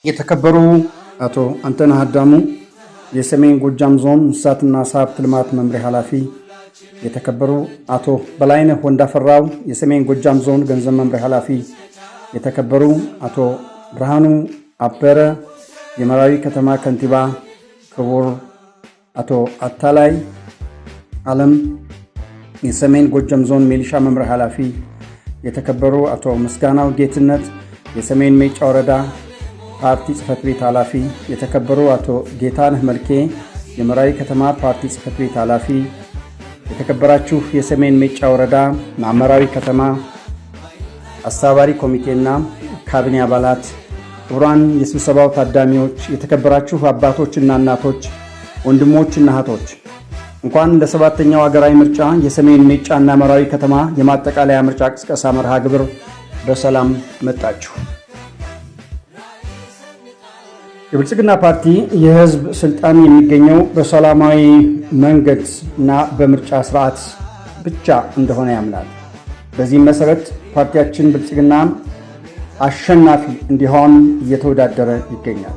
የተከበሩ አቶ አንተነህ አዳሙ የሰሜን ጎጃም ዞን እንስሳትና ዓሳ ሀብት ልማት መምሪያ ኃላፊ፣ የተከበሩ አቶ በላይነህ ወንዳፈራው የሰሜን ጎጃም ዞን ገንዘብ መምሪያ ኃላፊ፣ የተከበሩ አቶ ብርሃኑ አበረ የመራዊ ከተማ ከንቲባ፣ ክቡር አቶ አታላይ አለም የሰሜን ጎጃም ዞን ሚሊሻ መምሪያ ኃላፊ፣ የተከበሩ አቶ ምስጋናው ጌትነት የሰሜን ሜጫ ወረዳ ፓርቲ ጽህፈት ቤት ኃላፊ፣ የተከበሩ አቶ ጌታነህ መልኬ የመራዊ ከተማ ፓርቲ ጽህፈት ቤት ኃላፊ፣ የተከበራችሁ የሰሜን ሜጫ ወረዳ መራዊ ከተማ አስተባባሪ ኮሚቴና ካቢኔ አባላት፣ ክቡራን የስብሰባው ታዳሚዎች፣ የተከበራችሁ አባቶችና እናቶች፣ ወንድሞችና እህቶች፣ እንኳን ለሰባተኛው ሀገራዊ ምርጫ የሰሜን ሜጫና መራዊ ከተማ የማጠቃለያ ምርጫ ቅስቀሳ መርሃ ግብር በሰላም መጣችሁ። የብልጽግና ፓርቲ የህዝብ ስልጣን የሚገኘው በሰላማዊ መንገድ እና በምርጫ ስርዓት ብቻ እንደሆነ ያምናል። በዚህም መሰረት ፓርቲያችን ብልጽግና አሸናፊ እንዲሆን እየተወዳደረ ይገኛል።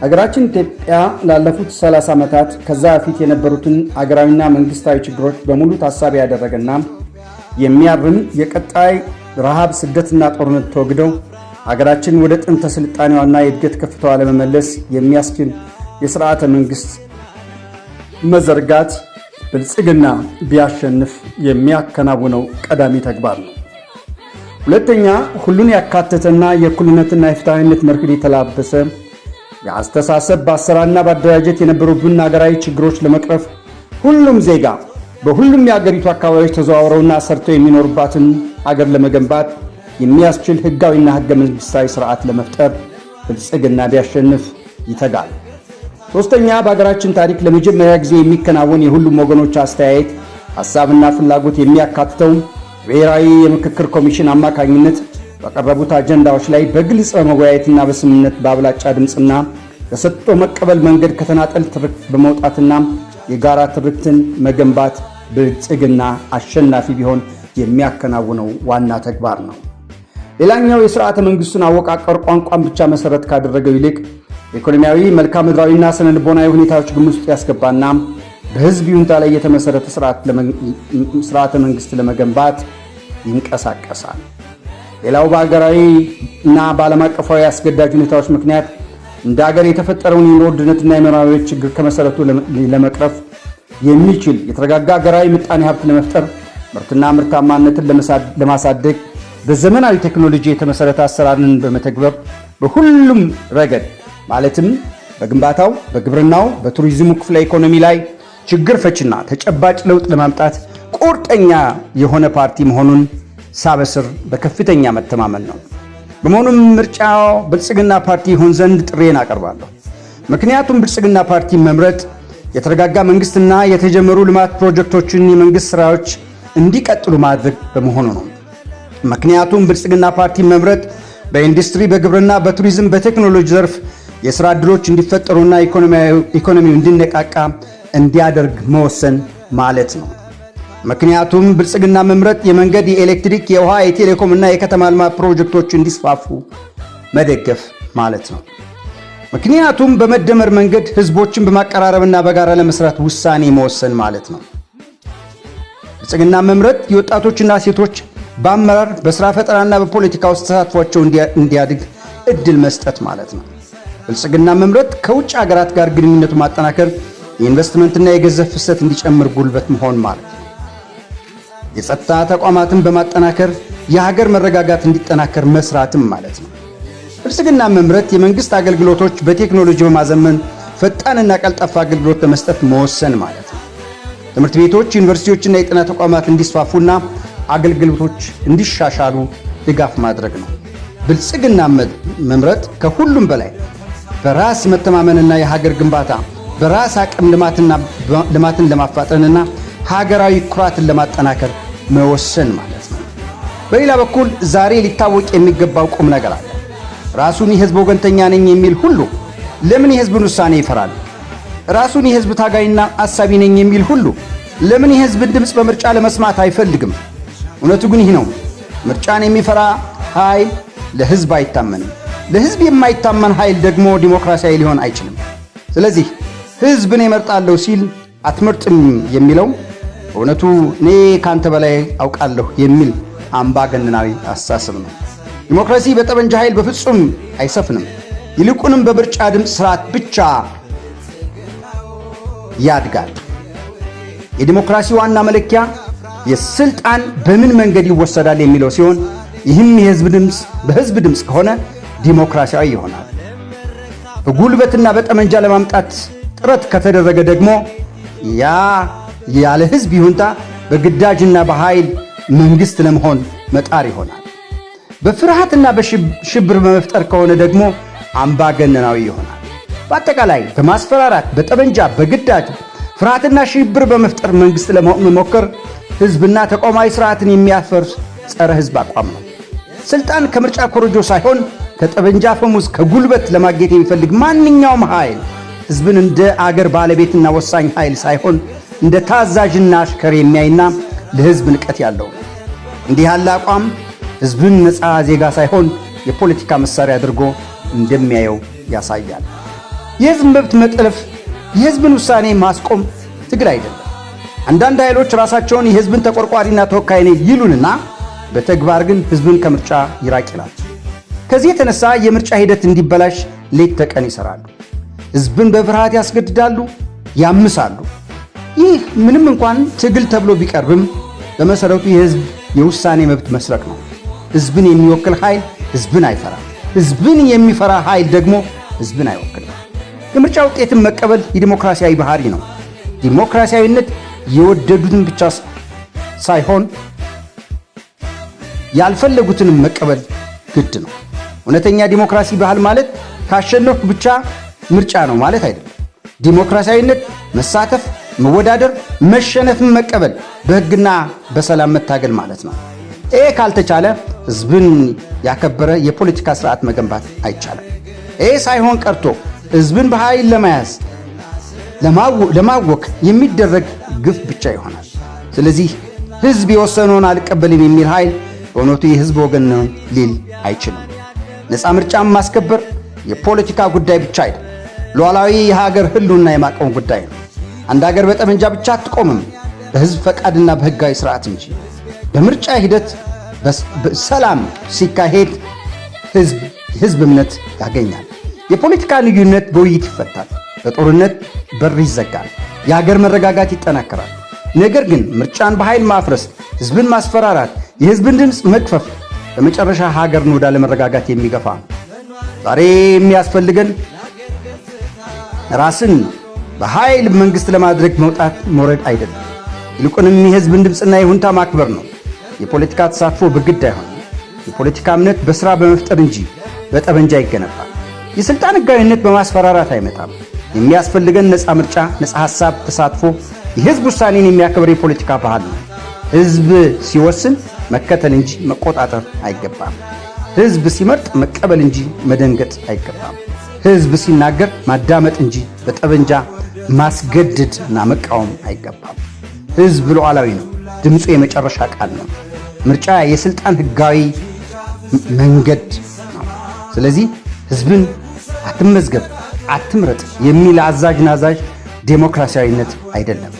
ሀገራችን ኢትዮጵያ ላለፉት 30 ዓመታት ከዛ በፊት የነበሩትን አገራዊና መንግስታዊ ችግሮች በሙሉ ታሳቢ ያደረገና የሚያርም፣ የቀጣይ ረሃብ፣ ስደትና ጦርነት ተወግደው ሀገራችን ወደ ጥንተ ስልጣኔዋና የእድገት ከፍታዋ ለመመለስ የሚያስችል የስርዓተ መንግስት መዘርጋት ብልጽግና ቢያሸንፍ የሚያከናውነው ቀዳሚ ተግባር ነው። ሁለተኛ፣ ሁሉን ያካተተና የእኩልነትና የፍትሐዊነት መርህን የተላበሰ የአስተሳሰብ፣ በአሰራርና በአደራጀት የነበሩብን ሀገራዊ ችግሮች ለመቅረፍ ሁሉም ዜጋ በሁሉም የአገሪቱ አካባቢዎች ተዘዋውረውና ሰርተው የሚኖሩባትን አገር ለመገንባት የሚያስችል ህጋዊና ህገ መንግስታዊ ስርዓት ለመፍጠር ብልጽግና ቢያሸንፍ ይተጋል። ሶስተኛ፣ በሀገራችን ታሪክ ለመጀመሪያ ጊዜ የሚከናወን የሁሉም ወገኖች አስተያየት፣ ሀሳብና ፍላጎት የሚያካትተው ብሔራዊ የምክክር ኮሚሽን አማካኝነት በቀረቡት አጀንዳዎች ላይ በግልጽ በመወያየትና በስምምነት በአብላጫ ድምፅና በሰጥቶ መቀበል መንገድ ከተናጠል ትርክት በመውጣትና የጋራ ትርክትን መገንባት ብልጽግና አሸናፊ ቢሆን የሚያከናውነው ዋና ተግባር ነው። ሌላኛው የስርዓተ መንግስቱን አወቃቀር ቋንቋን ብቻ መሰረት ካደረገው ይልቅ ኢኮኖሚያዊ፣ መልክዓ ምድራዊና ስነ ልቦናዊ ሁኔታዎች ግምት ውስጥ ያስገባና በህዝብ ይሁንታ ላይ የተመሰረተ ስርዓተ መንግስት ለመገንባት ይንቀሳቀሳል። ሌላው በሀገራዊ እና በዓለም አቀፋዊ አስገዳጅ ሁኔታዎች ምክንያት እንደ ሀገር የተፈጠረውን የኑሮ ውድነትና የመኖሪያ ቤት ችግር ከመሰረቱ ለመቅረፍ የሚችል የተረጋጋ ሀገራዊ ምጣኔ ሀብት ለመፍጠር፣ ምርትና ምርታማነትን ለማሳደግ፣ በዘመናዊ ቴክኖሎጂ የተመሰረተ አሰራርን በመተግበር በሁሉም ረገድ ማለትም በግንባታው፣ በግብርናው፣ በቱሪዝሙ ክፍለ ኢኮኖሚ ላይ ችግር ፈችና ተጨባጭ ለውጥ ለማምጣት ቁርጠኛ የሆነ ፓርቲ መሆኑን ሳበስር በከፍተኛ መተማመን ነው። በመሆኑም ምርጫው ብልጽግና ፓርቲ ይሆን ዘንድ ጥሪዬን አቀርባለሁ። ምክንያቱም ብልጽግና ፓርቲ መምረጥ የተረጋጋ መንግስትና የተጀመሩ ልማት ፕሮጀክቶችን የመንግስት ስራዎች እንዲቀጥሉ ማድረግ በመሆኑ ነው። ምክንያቱም ብልጽግና ፓርቲ መምረጥ በኢንዱስትሪ፣ በግብርና፣ በቱሪዝም፣ በቴክኖሎጂ ዘርፍ የስራ ዕድሎች እንዲፈጠሩና ኢኮኖሚው እንዲነቃቃ እንዲያደርግ መወሰን ማለት ነው። ምክንያቱም ብልጽግና መምረጥ የመንገድ፣ የኤሌክትሪክ፣ የውሃ፣ የቴሌኮም እና የከተማ ልማት ፕሮጀክቶች እንዲስፋፉ መደገፍ ማለት ነው። ምክንያቱም በመደመር መንገድ ህዝቦችን በማቀራረብና በጋራ ለመስራት ውሳኔ መወሰን ማለት ነው። ብልጽግና መምረጥ የወጣቶችና ሴቶች በአመራር፣ በስራ ፈጠራና በፖለቲካ ውስጥ ተሳትፏቸው እንዲያድግ እድል መስጠት ማለት ነው። ብልጽግና መምረጥ ከውጭ ሀገራት ጋር ግንኙነቱ ማጠናከር፣ የኢንቨስትመንትና የገንዘብ ፍሰት እንዲጨምር ጉልበት መሆን ማለት ነው። የጸጥታ ተቋማትን በማጠናከር የሀገር መረጋጋት እንዲጠናከር መስራትም ማለት ነው። ብልጽግና መምረጥ የመንግስት አገልግሎቶች በቴክኖሎጂ በማዘመን ፈጣንና ቀልጣፋ አገልግሎት ለመስጠት መወሰን ማለት ነው። ትምህርት ቤቶች፣ ዩኒቨርሲቲዎችና የጤና ተቋማት እንዲስፋፉና አገልግሎቶች እንዲሻሻሉ ድጋፍ ማድረግ ነው። ብልጽግና መምረጥ ከሁሉም በላይ በራስ መተማመንና የሀገር ግንባታ በራስ አቅም ልማትን ለማፋጠንና ሀገራዊ ኩራትን ለማጠናከር መወሰን ማለት ነው። በሌላ በኩል ዛሬ ሊታወቅ የሚገባው ቁም ነገር አለ። ራሱን የህዝብ ወገንተኛ ነኝ የሚል ሁሉ ለምን የህዝብን ውሳኔ ይፈራል? ራሱን የህዝብ ታጋይና አሳቢ ነኝ የሚል ሁሉ ለምን የህዝብን ድምፅ በምርጫ ለመስማት አይፈልግም? እውነቱ ግን ይህ ነው። ምርጫን የሚፈራ ኃይል ለህዝብ አይታመንም። ለሕዝብ የማይታመን ኃይል ደግሞ ዲሞክራሲያዊ ሊሆን አይችልም። ስለዚህ ሕዝብ እኔ እመርጣለሁ ሲል አትመርጥም የሚለው በእውነቱ እኔ ካንተ በላይ አውቃለሁ የሚል አምባገነናዊ አስተሳሰብ ነው። ዲሞክራሲ በጠመንጃ ኃይል በፍጹም አይሰፍንም። ይልቁንም በምርጫ ድምፅ ስርዓት ብቻ ያድጋል። የዲሞክራሲ ዋና መለኪያ የስልጣን በምን መንገድ ይወሰዳል የሚለው ሲሆን ይህም የህዝብ ድምፅ በህዝብ ድምፅ ከሆነ ዲሞክራሲያዊ ይሆናል። በጉልበትና በጠመንጃ ለማምጣት ጥረት ከተደረገ ደግሞ ያ ያለ ህዝብ ይሁንታ በግዳጅና በኃይል መንግስት ለመሆን መጣር ይሆናል። በፍርሃትና በሽብር በመፍጠር ከሆነ ደግሞ አምባገነናዊ ይሆናል። በአጠቃላይ በማስፈራራት፣ በጠመንጃ፣ በግዳጅ ፍርሃትና ሽብር በመፍጠር መንግስት ለመሆን መሞከር ህዝብና ተቋማዊ ስርዓትን የሚያፈርስ ጸረ ህዝብ አቋም ነው። ስልጣን ከምርጫ ኮረጆ ሳይሆን ከጠመንጃ አፈሙዝ፣ ከጉልበት ለማግኘት የሚፈልግ ማንኛውም ኃይል ህዝብን እንደ አገር ባለቤትና ወሳኝ ኃይል ሳይሆን እንደ ታዛዥና አሽከር የሚያይና ለህዝብ ንቀት ያለው ነው። እንዲህ ያለ አቋም ህዝብን ነፃ ዜጋ ሳይሆን የፖለቲካ መሳሪያ አድርጎ እንደሚያየው ያሳያል። የህዝብ መብት መጥለፍ፣ የህዝብን ውሳኔ ማስቆም ትግል አይደለም። አንዳንድ ኃይሎች ራሳቸውን የህዝብን ተቆርቋሪና ተወካይ ነኝ ይሉንና በተግባር ግን ህዝብን ከምርጫ ይራቅ ይላል። ከዚህ የተነሳ የምርጫ ሂደት እንዲበላሽ ሌት ተቀን ይሰራሉ። ህዝብን በፍርሃት ያስገድዳሉ፣ ያምሳሉ። ይህ ምንም እንኳን ትግል ተብሎ ቢቀርብም በመሰረቱ የህዝብ የውሳኔ መብት መስረቅ ነው። ህዝብን የሚወክል ኃይል ህዝብን አይፈራም። ህዝብን የሚፈራ ኃይል ደግሞ ህዝብን አይወክልም። የምርጫ ውጤትን መቀበል የዲሞክራሲያዊ ባህሪ ነው። ዲሞክራሲያዊነት የወደዱትን ብቻ ሳይሆን ያልፈለጉትንም መቀበል ግድ ነው። እውነተኛ ዲሞክራሲ ባህል ማለት ካሸነፍኩ ብቻ ምርጫ ነው ማለት አይደለም። ዲሞክራሲያዊነት መሳተፍ፣ መወዳደር፣ መሸነፍን መቀበል፣ በህግና በሰላም መታገል ማለት ነው። ይሄ ካልተቻለ ህዝብን ያከበረ የፖለቲካ ስርዓት መገንባት አይቻልም። ይሄ ሳይሆን ቀርቶ ህዝብን በኃይል ለመያዝ ለማወክ የሚደረግ ግፍ ብቻ ይሆናል። ስለዚህ ህዝብ የወሰነውን አልቀበልም የሚል ኃይል በእውነቱ የህዝብ ወገን ነው ሊል አይችልም። ነፃ ምርጫን ማስከበር የፖለቲካ ጉዳይ ብቻ አይደለም፣ ሉዓላዊ የሀገር ህልውና የማቆም ጉዳይ ነው። አንድ ሀገር በጠመንጃ ብቻ አትቆምም፣ በህዝብ ፈቃድና በህጋዊ ስርዓት እንጂ። በምርጫ ሂደት ሰላም ሲካሄድ ህዝብ እምነት ያገኛል። የፖለቲካ ልዩነት በውይይት ይፈታል። በጦርነት በር ይዘጋል። የሀገር መረጋጋት ይጠናከራል። ነገር ግን ምርጫን በኃይል ማፍረስ፣ ህዝብን ማስፈራራት፣ የህዝብን ድምፅ መግፈፍ በመጨረሻ ሀገርን ወደ አለመረጋጋት የሚገፋ ነው። ዛሬ የሚያስፈልገን ራስን በኃይል መንግስት ለማድረግ መውጣት መውረድ አይደለም። ይልቁንም የህዝብን ድምፅና ይሁንታ ማክበር ነው። የፖለቲካ ተሳትፎ በግድ አይሆንም። የፖለቲካ እምነት በስራ በመፍጠር እንጂ በጠመንጃ ይገነባል። የስልጣን ህጋዊነት በማስፈራራት አይመጣም። የሚያስፈልገን ነፃ ምርጫ፣ ነፃ ሐሳብ፣ ተሳትፎ፣ የህዝብ ውሳኔን የሚያከብር የፖለቲካ ባህል ነው። ህዝብ ሲወስን መከተል እንጂ መቆጣጠር አይገባም። ህዝብ ሲመርጥ መቀበል እንጂ መደንገጥ አይገባም። ህዝብ ሲናገር ማዳመጥ እንጂ በጠመንጃ ማስገደድ እና መቃወም አይገባም። ህዝብ ሉዓላዊ ነው። ድምፁ የመጨረሻ ቃል ነው። ምርጫ የስልጣን ህጋዊ መንገድ ነው። ስለዚህ ህዝብን አትመዝገብ፣ አትምረጥ የሚል አዛዥ ናዛዥ ዴሞክራሲያዊነት አይደለም።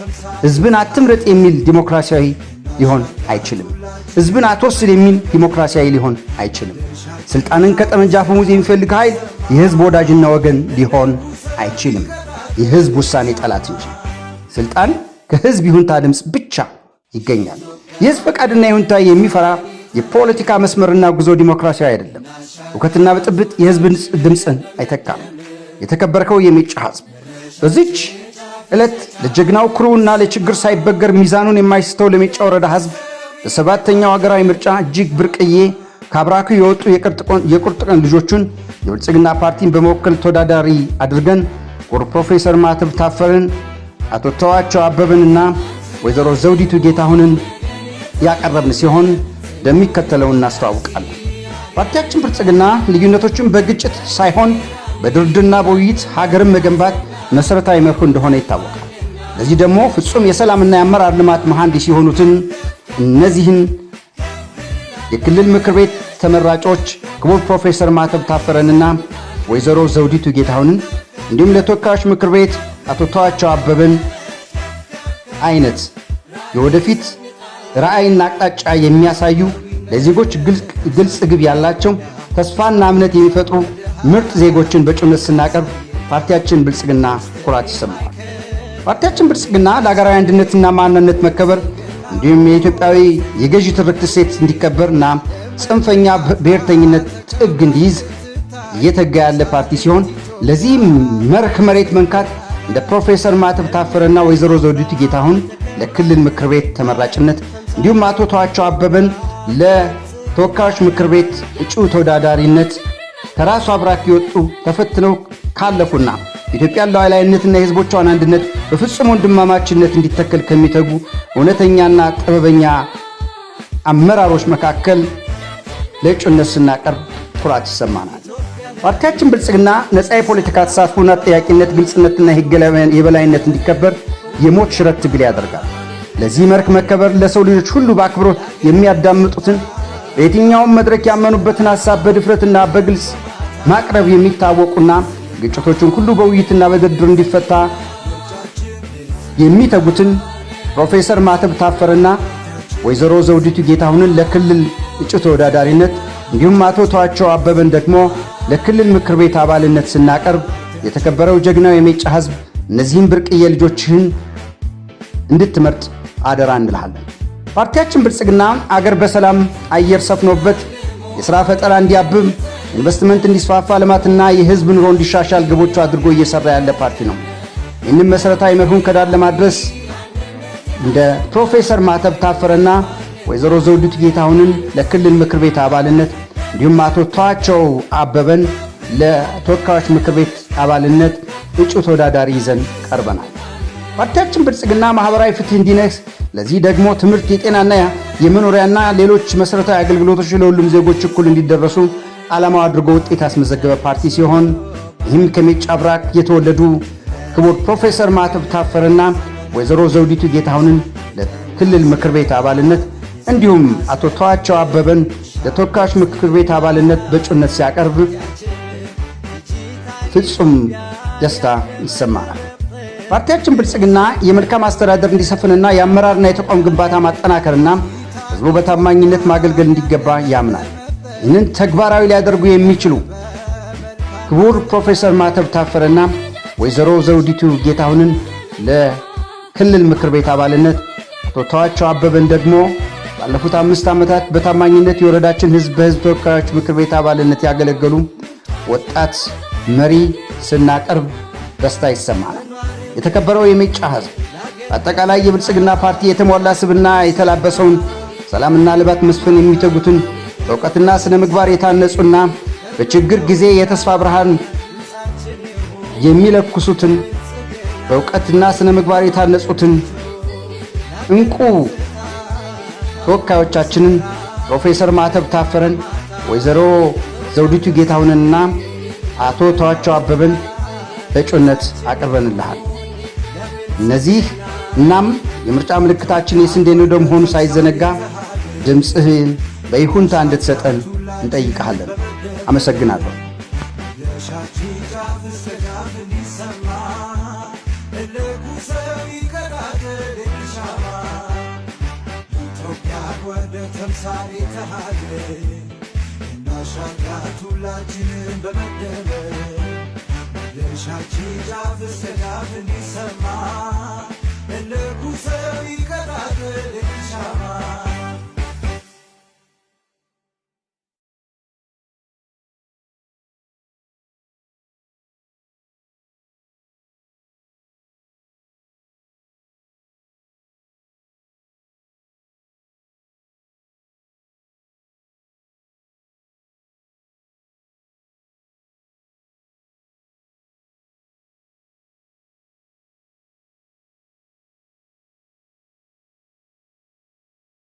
ህዝብን አትምረጥ የሚል ዴሞክራሲያዊ ሊሆን አይችልም። ህዝብን አትወስድ የሚል ዲሞክራሲያዊ ሊሆን አይችልም። ስልጣንን ከጠመንጃ አፈሙዝ የሚፈልግ ኃይል የህዝብ ወዳጅና ወገን ሊሆን አይችልም። የህዝብ ውሳኔ ጠላት እንጂ። ስልጣን ከህዝብ ይሁንታ ድምፅ ብቻ ይገኛል። የህዝብ ፈቃድና ይሁንታ የሚፈራ የፖለቲካ መስመርና ጉዞ ዲሞክራሲያዊ አይደለም። እውከትና ብጥብጥ የህዝብ ድምፅን አይተካም። የተከበርከው የሜጫ ህዝብ በዚች ዕለት ለጀግናው ኩሩና ለችግር ሳይበገር ሚዛኑን የማይስተው ለሜጫ ወረዳ ህዝብ በሰባተኛው ሀገራዊ ምርጫ እጅግ ብርቅዬ ከአብራኩ የወጡ የቁርጥ ቀን ልጆቹን የብልጽግና ፓርቲን በመወከል ተወዳዳሪ አድርገን ክቡር ፕሮፌሰር ማተብ ታፈርን፣ አቶ ተዋቸው አበበንና ወይዘሮ ዘውዲቱ ጌታሁንን ያቀረብን ሲሆን እንደሚከተለው እናስተዋውቃለን። ፓርቲያችን ብልጽግና ልዩነቶችን በግጭት ሳይሆን በድርድርና በውይይት ሀገርን መገንባት መሰረታዊ መርሁ እንደሆነ ይታወቃል። ለዚህ ደግሞ ፍጹም የሰላምና የአመራር ልማት መሐንዲስ የሆኑትን እነዚህን የክልል ምክር ቤት ተመራጮች ክቡር ፕሮፌሰር ማተብ ታፈረንና ወይዘሮ ዘውዲቱ ጌታሁንን እንዲሁም ለተወካዮች ምክር ቤት አቶ ተዋቸው አበበን አይነት የወደፊት ራዕይና አቅጣጫ የሚያሳዩ፣ ለዜጎች ግልጽ ግብ ያላቸው፣ ተስፋና እምነት የሚፈጥሩ ምርጥ ዜጎችን በእጩነት ስናቀርብ ፓርቲያችን ብልጽግና ኩራት ይሰማዋል። ፓርቲያችን ብልጽግና ለሀገራዊ አንድነትና ማንነት መከበር እንዲሁም የኢትዮጵያዊ የገዢ ትርክት እሴት እንዲከበር እና ጽንፈኛ ብሔርተኝነት ጥግ እንዲይዝ እየተጋ ያለ ፓርቲ ሲሆን፣ ለዚህ መርህ መሬት መንካት እንደ ፕሮፌሰር ማተብ ታፈረና ወይዘሮ ዘውዲቱ ጌታሁን ለክልል ምክር ቤት ተመራጭነት እንዲሁም አቶ ተዋቸው አበበን ለተወካዮች ምክር ቤት እጩ ተወዳዳሪነት ከራሱ አብራክ የወጡ፣ ተፈትነው ካለፉና ኢትዮጵያን ሉዓላዊነትና የሕዝቦቿን አንድነት በፍጹም ወንድማማችነት እንዲተከል ከሚተጉ እውነተኛና ጥበበኛ አመራሮች መካከል ለእጩነት ስናቀርብ ኩራት ይሰማናል። ፓርቲያችን ብልጽግና ነፃ የፖለቲካ ተሳትፎና ተጠያቂነት፣ ግልጽነትና የሕግ የበላይነት እንዲከበር የሞት ሽረት ትግል ያደርጋል። ለዚህ መርህ መከበር ለሰው ልጆች ሁሉ በአክብሮት የሚያዳምጡትን፣ በየትኛውም መድረክ ያመኑበትን ሐሳብ በድፍረትና በግልጽ ማቅረብ የሚታወቁና ግጭቶችን ሁሉ በውይይትና በድርድር እንዲፈታ የሚተጉትን ፕሮፌሰር ማተብ ታፈረና ወይዘሮ ዘውዲቱ ጌታሁንን ለክልል እጩ ተወዳዳሪነት እንዲሁም አቶ ተዋቸው አበበን ደግሞ ለክልል ምክር ቤት አባልነት ስናቀርብ የተከበረው ጀግናው የሜጫ ሕዝብ እነዚህን ብርቅዬ ልጆችህን እንድትመርጥ አደራ እንልሃለን። ፓርቲያችን ብልጽግና አገር በሰላም አየር ሰፍኖበት የሥራ ፈጠራ እንዲያብብ፣ ኢንቨስትመንት እንዲስፋፋ፣ ልማትና የሕዝብ ኑሮ እንዲሻሻል ግቦቹ አድርጎ እየሰራ ያለ ፓርቲ ነው። ይህንም መሠረታዊ መርሁን ከዳር ለማድረስ እንደ ፕሮፌሰር ማተብ ታፈረና ወይዘሮ ዘውዲቱ ጌታሁንን ለክልል ምክር ቤት አባልነት እንዲሁም አቶ ተዋቸው አበበን ለተወካዮች ምክር ቤት አባልነት እጩ ተወዳዳሪ ይዘን ቀርበናል። ፓርቲያችን ብልጽግና ማህበራዊ ፍትህ እንዲነግስ፣ ለዚህ ደግሞ ትምህርት፣ የጤናና የመኖሪያና ሌሎች መሠረታዊ አገልግሎቶች ለሁሉም ዜጎች እኩል እንዲደረሱ ዓላማው አድርጎ ውጤት ያስመዘገበ ፓርቲ ሲሆን፣ ይህም ከሜጫ አብራክ የተወለዱ ክቡር ፕሮፌሰር ማተብ ታፈረና ወይዘሮ ዘውዲቱ ጌታሁንን ለክልል ምክር ቤት አባልነት እንዲሁም አቶ ተዋቸው አበበን ለተወካዮች ምክር ቤት አባልነት በእጩነት ሲያቀርብ ፍጹም ደስታ ይሰማናል። ፓርቲያችን ብልጽግና የመልካም አስተዳደር እንዲሰፍንና የአመራርና የተቋም ግንባታ ማጠናከርና ህዝቡ በታማኝነት ማገልገል እንዲገባ ያምናል። ይህንን ተግባራዊ ሊያደርጉ የሚችሉ ክቡር ፕሮፌሰር ማተብ ታፈረና ወይዘሮ ዘውዲቱ ጌታሁንን ለክልል ምክር ቤት አባልነት፣ አቶ ተዋቸው አበበን ደግሞ ባለፉት 5 ዓመታት በታማኝነት የወረዳችን ህዝብ በህዝብ ተወካዮች ምክር ቤት አባልነት ያገለገሉ ወጣት መሪ ስናቀርብ ደስታ ይሰማናል። የተከበረው የሜጫ ህዝብ፣ በአጠቃላይ የብልጽግና ፓርቲ የተሟላ ስብዕና የተላበሰውን፣ ሰላምና ልማት መስፈን የሚተጉትን፣ በእውቀትና ስነ ምግባር የታነጹና በችግር ጊዜ የተስፋ ብርሃን የሚለኩሱትን፣ በእውቀትና ስነ ምግባር የታነጹትን እንቁ ተወካዮቻችንን ፕሮፌሰር ማተብ ታፈረን፣ ወይዘሮ ዘውዲቱ ጌታሁንንና አቶ ተዋቸው አበበን በእጩነት አቅርበንልሃል። እነዚህ እናም የምርጫ ምልክታችን የስንዴ ነዶ መሆኑ ሳይዘነጋ ድምፅህን በይሁንታ እንድትሰጠን እንጠይቅሃለን። አመሰግናለሁ። ጫፍ እስከ ጫፍ እንዲሰማ እልኩ ሰው ይቀጣጠል ሻማ። ኢትዮጵያ ወደ ተምሳሌተ ሀገር እናሻግራት ሁላችንም በመደመር። ድርሻችን ጫፍ እስከ ጫፍ እንዲሰማ እልኩ ሰው ይቀጣጠል ሻማ።